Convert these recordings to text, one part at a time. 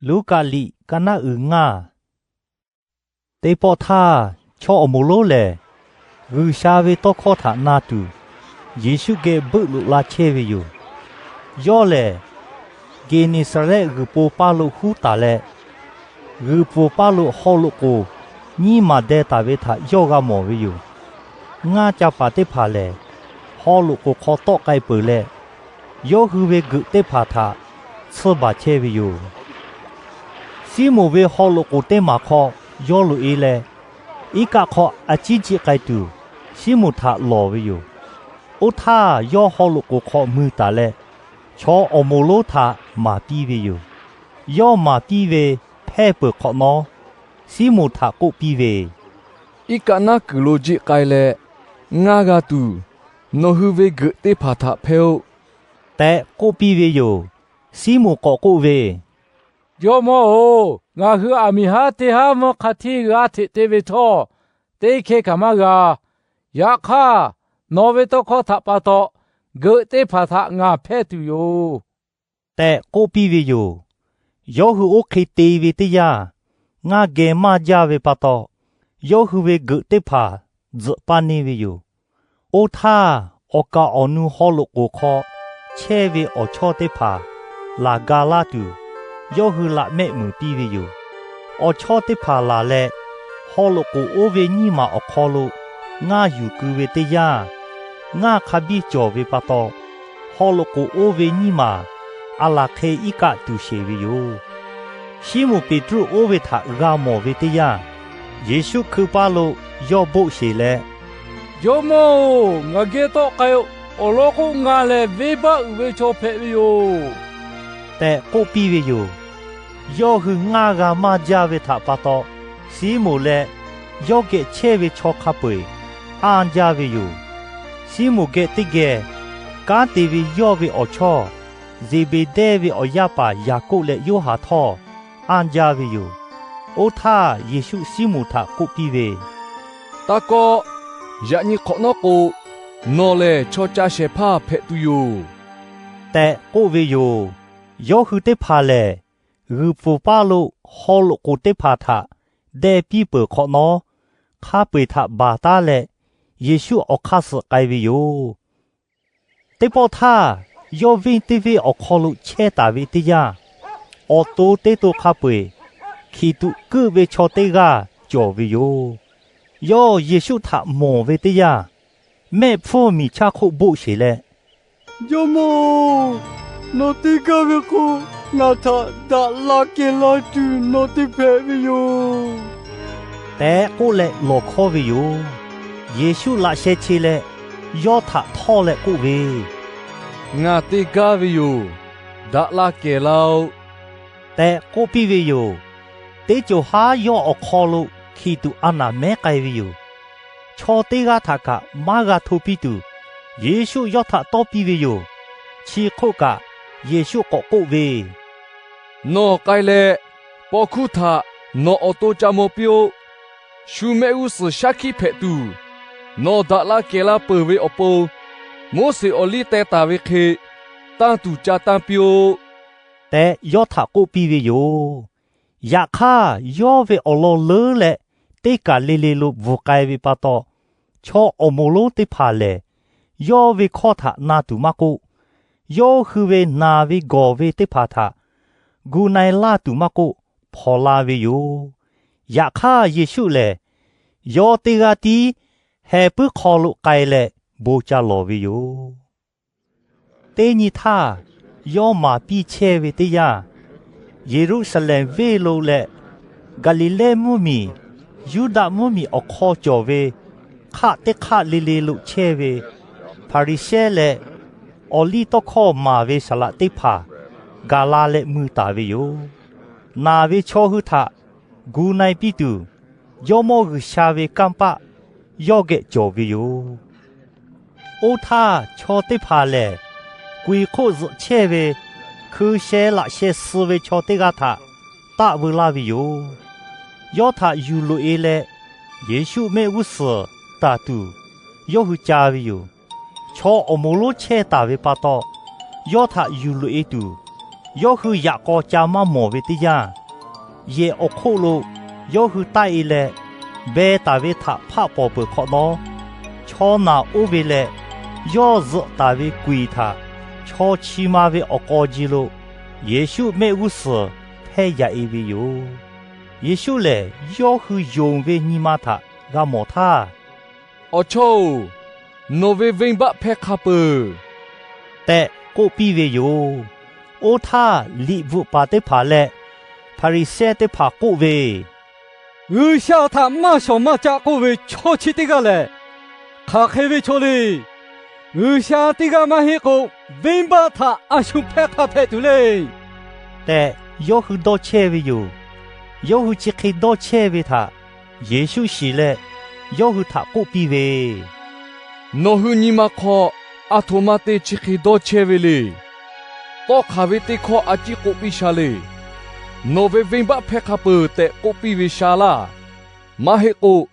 Luˉkaꞈ liꞈ ka naˆ uiˍ ngaˇ. Teˇ pawˆ htaˇ, chaw awˬ moˍ lonˉ lehˬ, G'uiˬsha ve tawˇ hkawˇ htaꞈ na tuˬ, Yeˍsuˆ geh beuˆ loꞈ la chehˇ ve yoˬ. Yawˇ lehˬ, Geˍneˍsaˍrehˆ g'uiˬ po paˇ lo huˉ taˍ leh, g'uiˬ pfuhˍ paˇ lo haw loꞈ k'oˍ nyiˇ maˬ deh taˍ ve htaꞈ yawˇ g'a mawˬ ve yoˬ. Ngaˇ ca paˍ teˇ hpaˍ lehˬ, haw loꞈ k'oˍ hk'aw tawˆ k'ai peuˬ leh, yawˇ hui ve geuꞈ teˇ hpaˍ htaꞈ tsuhˇ baˬ chehˇ ve yoˬ. Siˉmonˍ ve haw loꞈ k'oˍ teˇ maˬ hk'aw yawˇ loꞈ-e leh, iˉ kaˆ hk'aw a ciˉ jiˆ k'ai tuˬ, Siˉmonˍ htaꞈ lawˬ ve yoˬ. Oˇ htaˇ, yawˇ haw loꞈ k'oˍ hk'aw mui taˍ leh, chaw awˬ moˍ lonˉ htaꞈ maˍ piˇ ve yoˬ. Yawˇ maˍ piˇ ve hpehˇ peuˬ hk'awꞈ nawˉ, Siˉmonˍ htaꞈ k'oˆ piˇ ve, Iˉ kaˆ naˉ kuiˬ lo jiˆ k'ai leh, ngaˇ g'a tuˬ nawˬ hui ve geuꞈ teˇ hpaˍ htaꞈ hpehˇ-oˆ tehꞈ k'oˆ piˇ ve yoˬ. Siˉmonˍ k'awꞈ k'oˆ ve, Jawˇmawˇ-oˬ, ngaˬ hui aˬ miˍ haˉ teˇ haˉ mvuhˇ hk'a hteˇ g'aˇ hteꞈ te ve htawˇ, teˇ hkeh kaꞈ maˇ g'a. Yaꞈ hk'aˇ, nawˬ ve tawˇ hkawˇ htaꞈ pa taw, geuꞈ teˇ hpaˍ htaꞈ ngaˬ hpehˇ tuˬ yoˬ tehꞈ k'oˆ piˇ ve yoˬ. Yawˇ hui oˇ hk'e te ve teˇ yanˇ, ngaˇ geh maˇ jaˇ ve pa taw, yawˇ hui ve geuꞈ teˇ hpaˍ tzuhꞈ paˇ neˇ ve yoˬ. Oˇ htaˇ, awˬ kaˍ awˬ nu haw loꞈ k'oˍ hk'aw chehˇ ve awˬ chawˇ teˇ hpaˍ laˬ ga laˇ tuˬ, yawˇ hui laꞈ mehˆ muiˍ piˇ ve yoˬ. Awˬ chawˇ teˇ hpaˍ laˬ leh, haw loꞈ k'oˍ oˇ ve nyiˇ maˬ awˬ hk'aw lo ngaˇ yuˬ keu ve teˇ yanˇ, ngaˇ hk'a biˇ cawˬ ve pa taw, haw loꞈ k'oˍ oˇ ve nyiˇ maˬ a laˬ hk'e iˉ kaˆ tuˬ sheˍ ve yoˬ. Siˉmonˍ Peˍtruˆ oˇ ve htaꞈ g'a mawˬ ve teˇ yanˇ, Yeˍsuˆ hkui paˇ lo yawˇ boˆ sheˬ leh, Jawˇmawˇ-oˬ, ngaˬ geh tawˆ k'ai-o. Awˬ lawn k'o, ngaˬ lehˬ venˇbaˆ uiˍ ve chaw hpehꞈ ve yoˬ tehꞈ k'oˆ piˇ ve yoˬ. Yawˇ hui ngaˇ g'a maˇ jaˇ ve htaꞈ pa taw, Siˉmonˍ leh yawˇ geh chehˇ ve chaw hk'a peu-eˬ anˇ jaˇ ve yoˬ. Siˉmonˍ geh teˇ geh kanˉ te ve yawˇ ve awˬ chawˇ Zeˍbeˍdehˇ ve awˬ yaˇ paˍ Yaˍkoˆ leh Yoˇhanˬ htawˇ anˇ jaˇ ve yoˬ. Oˇ htaˇ, Yeˍsuˆ Siˉmonˍ htaꞈ k'oˆ piˇ ve, Taˇ kawˆ. Yaꞈ nyi hk'awꞈ nawˉ k'o, nawˬ lehˬ chaw ca shehˍ hpaˇ hpehꞈ tuˬ yoˬ tehꞈ k'oˆ ve yoˬ. Yawˇ hui teˇ hpaˍ lehˬ, g'uiˬ pfuhˍ paˇ lo haw loꞈ k'oˍ teˇ hpaˍ htaꞈ deh piˇ peuˬ hk'awꞈ nawˉ, hk'a peu-eˬ htaꞈ baˬ taˉ leh, Yeˍsuˆ awˬ hk'aˇ suh k'ai ve yoˬ. Teˇ pawˆ htaˇ, yawˇ venˇ teˇ venˇ awˬ hk'aw lo chehˇ taˍ ve teˇ yanˇ, awˬ to teˇ to hk'a peu-eˬ hkiˬ tuꞈ keuˆ ve chaw teˇ g'aˇ cawˬ ve yoˬ. Yawˇ Yeˍsuˆ htaꞈ mawˬ ve teˇ yanˇ, mehˆ hpfuhˇ miˬ chaˇ hk'oˆ boˆ sheˬ leh, Jawˇmawˇ-oˬ, nawˬ te gaˇ ve k'o, ngaˬ htaꞈ daꞈ la kehˬ la tuˬ nawˬ te hpehꞈ ve yoˬ tehꞈ k'oˆ leh lawˬ hkawˇ ve yoˬ. Yeˍsuˆ laꞈ sheh che leh, yawˇ htaꞈ htawˇ leh k'oˆ ve, Ngaˬ te gaˇ ve yoˬ. Daꞈ la kehˬ la-oˆ tehꞈ k'oˆ piˇ ve yoˬ. Teˇ cawˬ haˉ yawˇ awˬ hk'aw lo hkiˬ tuꞈ a naˍ mehˉ k'ai ve yoˬ. Chaw teˇ g'aˇ htaꞈ kaꞈ maˇ g'a hto piˇ tuˬ, Yeˍsuˆ yawˇ htaꞈ tawˇ piˇ ve yoˬ. Chi hk'oˆ kaꞈ, Yeˍsuˆ k'awꞈ k'oˆ ve, Nawˬ k'ai leh, paw hkuˇ htaꞈ nawˬ awˬ to ca maw piˇ-oˆ. Shu mehˆ g'uˇ suhˍ shaˉ hkiˆ hpehꞈ tuˬ, nawˬ daꞈ la kehˬ la peuˬ ve awˬ pon Moˉseˍ awˬ liˇ teh taˍ ve hk'e, tanˇ tuˬ ca tanˇ piˇ-oˆ tehꞈ, yawˇ htaꞈ k'oˆ piˇ ve yoˬ. Yaꞈ hk'aˇ, yawˇ ve awˬ lawn leuˉ leh teˇ kaˬ le le lo bvuhˬ k'ai ve pa taw, chaw awˬ moˍ lonˉ teˇ hpaˍ lehˬ, yawˇ ve hkawˇ htaꞈ na tuˬ maˇ k'oˆ, yawˇ hui ve naˬ ve gawˬ ve teˇ hpaˍ htaꞈ gu na-e laˇ tuˬ maˇ k'oˆ, hpawnˬ la ve yoˬ. Yaꞈ hk'aˇ, Yeˍsuˆ lehˬ yawˇ teˇ g'aˇ tiˉ heh puiˉ hk'aw lo k'ai leh bon ca lawˬ ve yoˬ. Teˇ nyi htaˇ, yawˇ maˍ piˇ chehˇ ve teˇ yanˇ, Yeˍruˆsaˍlehnˍ venˇ lo leh Gaˍliˍlehˇ mvuhˇmiˬ, Yuˇdaꞈ mvuhˇmiˬ awˬ hk'aw cawˬ ve hk'aˆ teˇ hk'aˆ le le lo chehˇ ve Hpaˍriˍsehˇ leh awˬliˇtawˇhkawˇ maˍ ve saˍlaꞈ teˇ hpaˍ gaˬ la leh mui taˍ ve yoˬ. Naˬ ve chaw hui htaꞈ gu na-e piˇ tuˬ, Jawˇmawˇ G'uiˬsha ve kanˇ paˆ yawˇ geh cawˬ ve yoˬ. Oˇ htaˇ, chaw teˇ hpaˍ lehˬ, k'u-e hk'oˆ zuhꞈ chehˇ ve hkui sheh laꞈ sheh suh ve chaw teˇ g'aˇ htaꞈ taˆ veu laˇ ve yoˬ. Yawˇ htaꞈ yuˬ loꞈ-e leh, Yeˍsuˆ mehˆ g'uˇ suhˍ taˍ tuˬ yawˇ hui ca ve yoˬ. Chaw awˬ moˍ lonˉ chehˇ taˍ ve pa taw, yawˇ htaꞈ yuˬ loꞈ-e tuˬ Yawˇ hui yaꞈ k'aw ca maˇ mawˬ ve teˇ yanˇ, yehˬ awˬ hk'oˆ lo yawˇ hui taˆ-e leh, beh taˍ ve htaꞈ hpaˆ pawˍ peuˬ hk'awꞈ nawˉ, chaw naˬ oˇ ve leh yawˇ zuhꞈ taˍ ve kuiˬ htaꞈ chaw chi ma ve awˬ k'aw ji lo Yeˍsuˆ mehˆ g'uˇ suhˍ hpehˇ yaꞈ-e ve yoˬ. Yeˍsuˆ lehˬ, yawˇ hui yonˍ ve nyi ma htaꞈ g'a mawˬ htaˇ, Awˬ chawˇ-oˬ, nawˬ ve venˇbaˆ hpehˇ hk'a peuˬ tehꞈ k'oˆ piˇ ve yoˬ. Oˇ htaˇ, liꞈ bvuhꞈ paˍ teˇ hpaˍ leh Hpaˍriˍsehˇ teˇ hpaˍ k'oˆ ve, G'uiˬsha htaꞈ maˇ shawˍ maˇ caˆ k'oˆ ve chaw chi teˇ g'aˇ lehˬ, hk'aˬ hk'e ve chaw le. G'uiˬsha teˇ g'aˇ maˇ heˆ k'o, venˇbaˆ htaꞈ a shu hpehˇ hk'a hpehꞈ tuˬ le tehꞈ, yawˇ hui dawˇ chehˇ ve yoˬ. Yawˇ hui chi hk'e dawˇ chehˇ ve htaꞈ Yeˍsuˆ shiˍ leh, yawˇ hui htaꞈ k'oˆ piˇ ve, Nawˬ hui nyi ma hk'aw aˬ htoꞈ ma te chi hk'e dawˇ chehˇ ve le. Tawˇ hk'aˬ ve teˇ hkawˇ a ciˉ k'oˆ piˇ sha le. Nawˬ ve venˇbaˆ hpehˇ hk'a peuˬ tehꞈ k'oˆ piˇ ve sha laˇ. Maˇ heˆ k'o,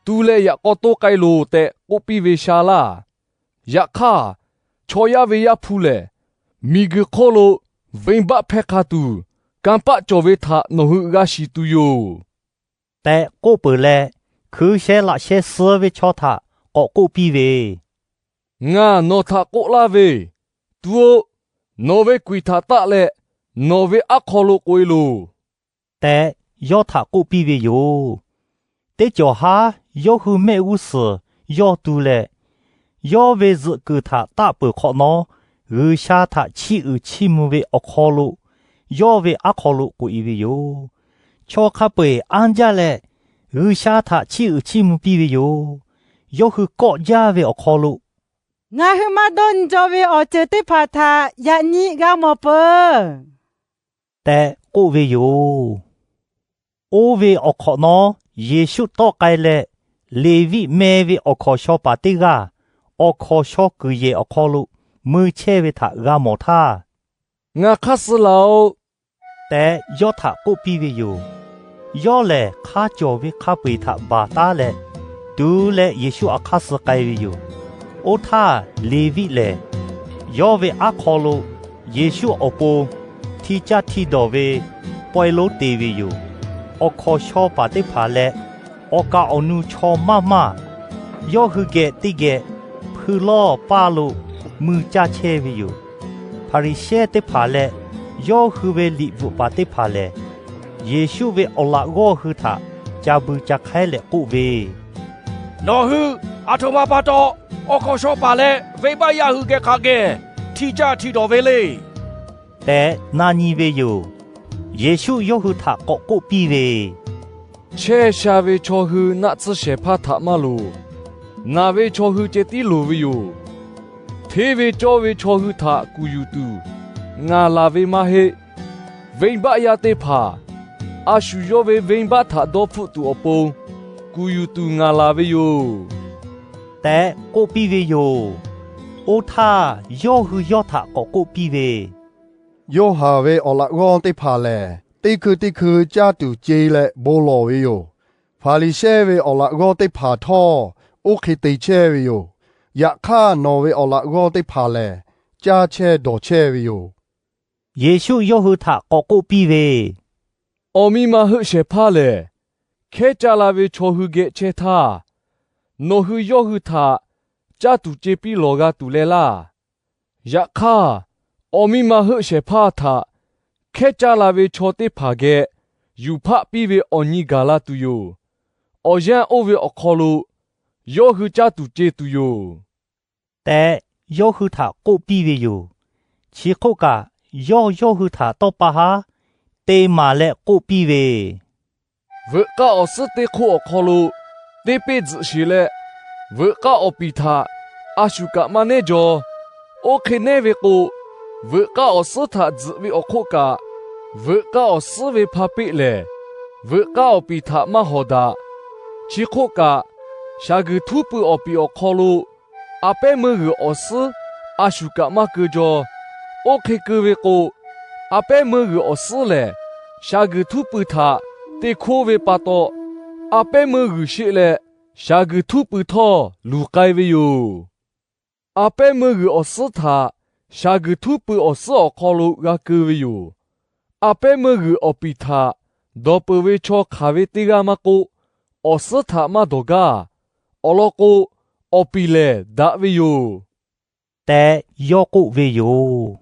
Tu leh yaꞈ k'aw toˇ k'ai loˬ tehꞈ k'oˆ piˇ ve sha laˇ. Yaꞈ hk'aˇ, chaw yaˇ ve Yaˇ hpu lehˬ, miˬguiˬ hk'oˆ lo venˇbaˆ hpehˇ hk'a tuˬ kanˇ paˆ cawˬ ve htaꞈ nawˬ hui g'a shiˍ tuˬ yoˬ tehꞈ k'oˆ peuˬ leh, hkui sheh laꞈ sheh suh ve chaw htaꞈ k'awꞈ k'oˆ piˇ ve, Ngaˬ nawˬ htaꞈ k'oˆ laˇ ve, Tu-oˆ, nawˬ ve kuiˬ htaꞈ taˆ leh, nawˬ ve aˉ hk'aw lo k'oꞈ-e loˬ tehꞈ, yawˇ htaꞈ k'oˆ piˇ ve yoˬ. Teˇ cawˬ haˉ yawˇ hui mehˆ g'uˇ suhˍ yawˇ tu leh, yawˇ ve zuhꞈ kuiˬ htaꞈ taˆ peuˬ hk'awꞈ nawˉ, G'uiˬsha htaꞈ chiˇ uiˍ chiˇ mvuh ve awˬ hk'aw lo yawˇ ve aˉ hk'aw lo k'oꞈ-e ve yoˬ. Chaw hk'a peu-eˬ anˇ jaˇ leh, G'uiˬsha htaꞈ chiˇ uiˍ chiˇ mvuh piˇ ve yoˬ. Yawˇ hui kawˆ jaˇ ve awˬ hk'aw lo, Ngaˬ hui maˇ dawˇ nyi caw ve awˬ ceuˬ teˇ hpaˍ htaꞈ yaꞈ nyi g'a mawˬ peuˬ tehꞈ k'oˆ ve yoˬ. Oˇ ve awˬ hk'awꞈ nawˉ, Yeˍsuˆ tawˆ k'ai leh, Leˍviˆ meh ve awˬ hkawnˍ shaw paˍ teˇ g'aˇ awˬ hkawnˍ shaw kuiˬ yehˬ awˬ hk'aw lo mui chehˇ ve htaꞈ g'a mawˬ htaˇ, Ngaˬ hk'aˇ suh laˬ-oꞈ tehꞈ, yawˇ htaꞈ k'oˆ piˇ ve yoˬ. Yawˇ lehˬ, hk'a cawˬ ve hk'a peu-eˬ htaꞈ baˬ taˉ leh, tu leh Yeˍsuˆ awˬ hk'aˇ suh k'ai ve yoˬ. Oˇ htaˇ, Leˍviˆ lehˬ, yawˇ ve aˉ hk'aw lo Yeˍsuˆ awˬ pon hti caˇ hti dawˬ ve pawehˇ lonˉ te ve yoˬ. Awˬ hkawnˍ shaw paˍ teˇ hpaˍ leh awˬ kaˍ awˬ nu chaw maˇ maˇ yawˇ hui geh teˇ geh hpui lawˇ paˇ lo mui caˇ chehˇ ve yoˬ. Hpaˍriˍsehˇ teˇ hpaˍ leh yawˇ hui ve liꞈ bvuhꞈ paˍ teˇ hpaˍ lehˬ, Yeˍsuˆ ve awˬ laꞈ g'awˇ hui htaꞈ ca bui ca hk'aiˉ leh k'oˆ ve, Nawˬ hui aˬ htoꞈ ma pa taw awˬ hkawnˍ shaw paˍ leh venˇbaˆ yaˇ hui geh hk'a geh hti caˇ hti dawˬ ve le tehꞈ na nyi ve yoˬ. Yeˍsuˆ yawˇ hui htaꞈ k'awꞈ k'oˆ piˇ ve, Chehˇ sha ve chaw hui naˆ tsuhˇ shehˍ hpaˇ htaꞈ maˇ loˍ. Naˬ ve chaw hui ceh tiˉ loˍ ve yoˬ. Hteˇ ve cawˇ ve chaw hui htaꞈ kuˬ yuˬ tuˬ ngaˬ laˬ ve maˇ heˆ. Venˇbaˆ yaˇ teˇ hpaˍ a shu yawˇ ve venˇbaˆ htaꞈ dawˇ hpfuhˆ tuˬ awˬ pon kuˬ yuˬ tuˬ ngaˬ laˬ ve yoˬ tehꞈ k'oˆ piˇ ve yoˬ. Oˇ htaˇ, yawˇ hui yawˇ htaꞈ k'awꞈ k'oˆ piˇ ve, Yoˇhanˬ ve awˬ laꞈ g'awˇ teˇ hpaˍ lehˬ, teˇ hkui teˇ hkui caˇ tuˬ ce leh bon lawˬ ve yoˬ. Hpaˍriˍsehˇ ve awˬ laꞈ g'awˇ teˇ hpaˍ htawˇ, oˇ hk'e te chehˇ ve yoˬ. Yaꞈ hk'aˇ, nawˬ ve awˬ laꞈ g'awˇ teˇ hpaˍ lehˬ, caˇ chehˇ dawˬ chehˇ ve yoˬ. Yeˍsuˆ yawˇ hui htaꞈ k'awꞈ k'oˆ piˇ ve, Awˬ miˇ ma heuˆ shehˍ hpaˇ lehˬ, hkehˉ caˇ la ve chaw hui geh chehˇ htaˇ, nawˬ hui yawˇ hui htaꞈ caˇ tuˬ ce piˇ lawˬ g'a tuˬ leh laˇ. Yaꞈ hk'aˇ, awˬ miˇ ma heuˆ shehˍ hpaˇ htaꞈ hkehˉ caˇ la ve chaw teˇ hpaˍ geh yuˬ hpaˆ piˇ ve awˬ nyi gaˬ la tuˬ yoˬ. Awˬ yanˇ oˇ ve awˬ hk'aw lo yawˇ hui caˇ tuˬ ce tuˬ yoˬ tehꞈ, yawˇ hui htaꞈ k'oˆ piˇ ve yoˬ. Chi hk'oˆ kaꞈ, yawˇ yawˇ hui htaꞈ tawˇ pa haˉ te maˍ leh k'oˆ piˇ ve, Veuꞈ k'aˇ awˬ suhˉ teˇ hk'oˆ awˬ hk'aw lo teˇ peˆ tzuhꞈ sheˍ leh, veuꞈ k'aˇ awˬ piˍ htaꞈ a shu kaꞈ maˇ nehˉ jaw. Oˇ hk'e nehˉ ve k'o, veuꞈ k'aˇ awˬ suhˉ htaꞈ tzuhꞈ ve awˬ hk'oˆ kaꞈ, veuꞈ k'aˇ awˬ suhˉ ve hpa peˆ lehˬ, veuꞈ k'aˇ awˬ piˍ htaꞈ maˇ hawˍ daꞈ. Chi hk'oˆ kaꞈ, shaˍ guiˬ htuˉ puiˍ awˬ piˍ awˬ hk'aw lo a pehˉ meuˇ g'uiˬ awˬ suhˉ a shu kaꞈ maˇ keu jaw. Oˇ hk'e keu ve k'o, a pehˉ meuˇ g'uiˬ awˬ suhˉ lehˬ, shaˍ guiˬ htuˉ puiˍ htaꞈ te hkoˇ ve pa taw, a pehˉ meuˇ g'uiˬ sheˆ leh, shaˍ guiˬ htuˉ puiˍ htawˇ luˬ k'ai ve yoˬ. A pehˉ meuˇ g'uiˬ awˬ suhˉ htaꞈ shaˍ guiˬ htuˉ pui awˬ suhˉ awˬ hk'aw lo g'a keu ve yoˬ. A pehˉ meuˇ g'uiˬ awˬ piˍ htaꞈ dawˬ peuˬ ve chaw hk'aˬ ve teˇ g'aˇ maˇ k'oˆ, awˬ suhˉ htaꞈ maˇ dawˬ gaˇ. Awˬ lawn k'o, awˬ piˍ lehˬ daꞈ ve yoˬ tehꞈ yawˇ k'oˆ ve yoˬ.